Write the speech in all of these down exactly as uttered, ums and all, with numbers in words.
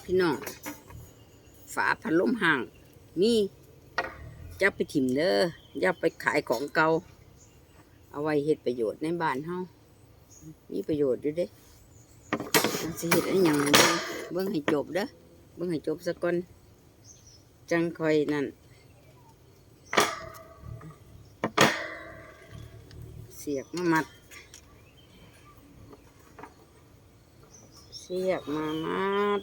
พี่น้อง ฝาพัดลมห้าง มี อย่าไปถิ่มเด้อ อย่าไปขายของเก่า เอาไว้เฮ็ดประโยชน์ในบ้านเฮา มีประโยชน์อยู่เด้ มันสิเฮ็ดอิหยังให้เบิ่ง เบิ่งให้จบเด้อ เบิ่งให้จบซะก่อน จั่งค่อยนั่น เสียกมามัด เสียกมามัด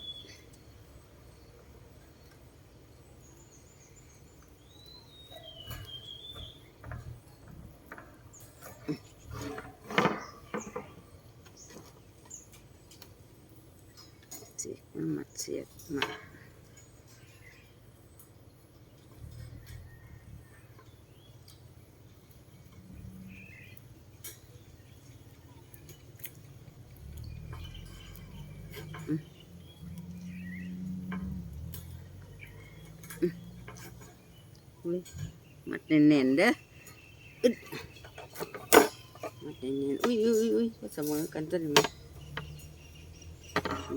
เสียกมามัด เสียกมา อุ้ย มัดแน่นๆเด้อ อึด มัดแน่นๆ อุ้ย อุ้ย อุ้ย อุ้ย บ่เสมอกันตัวนี้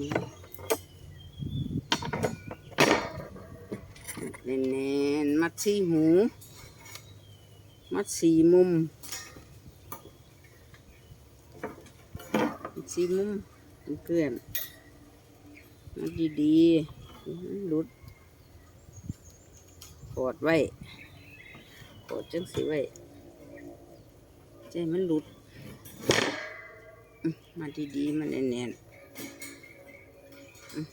นี่ มัดแน่นๆ มัดสี่หู มัดสี่มุม สี่มุม เพื่อนๆ มัดดีๆ หลุด กอดไว้ กอดจั่งซี้ไว้ อย่าให้มันหลุด อืม มัดดีๆ มัดแน่นๆ อืม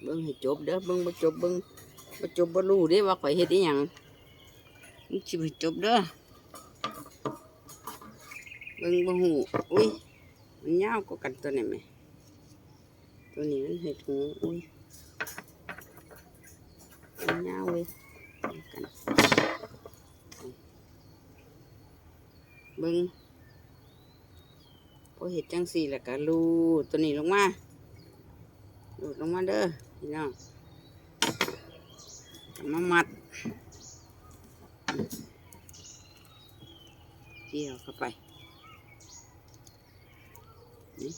เบิ่งให้จบเด้อ เบิ่งบ่จบ เบิ่งบ่จบบ่รู้เด้ว่าข้อยเฮ็ดอิหยัง มันสิบ่จบเด้อ เบิ่งบ่ฮู้ อุ้ย มันยาวกว่ากันตัวนี้แหม ตัวนี้มันเฮ็ดหู อุ้ย มันยาวเว้ย กัน เบิ่ง พอเฮ็ดจั่งซี้แล้วก็รูดตัวนี้ลงมา รูดลงมาเด้อพี่น้อง เอามามัด เกี่ยวเข้าไป นี่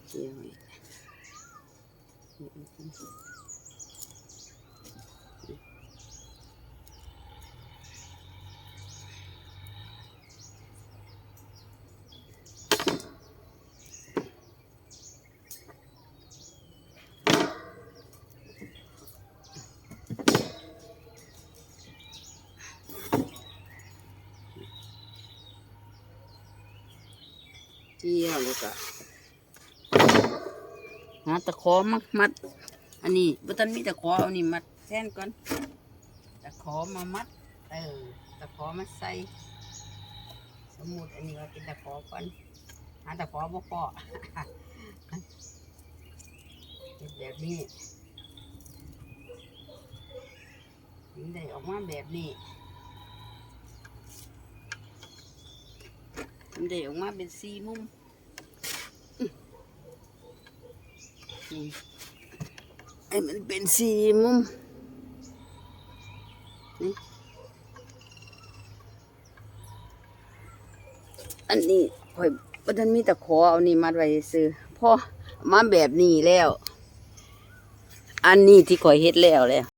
เกี่ยวไว้ เกี่ยวแล้วก็ หาตะขอมามัด อันนี้บ่ทันมีตะขอ เอานี่มัดแทนก่อน ตะขอมามัด เออ ตะขอมาใส่ สมมุติอันนี้ว่าเป็นตะขอก่อน หาตะขอบ่พอ เฮ็ดแบบนี้ มันได้ออกมาแบบนี้ มันได้ออกมาเป็นสี่มุม อืม ให้มันเป็นสี่มุม นี่ อันนี้ข้อยบ่ทันมีตะขอ เอานี่มัดไว้ซื่อ พอมาแบบนี้แล้ว อันนี้ที่ข้อยเฮ็ดแล้วแล้ว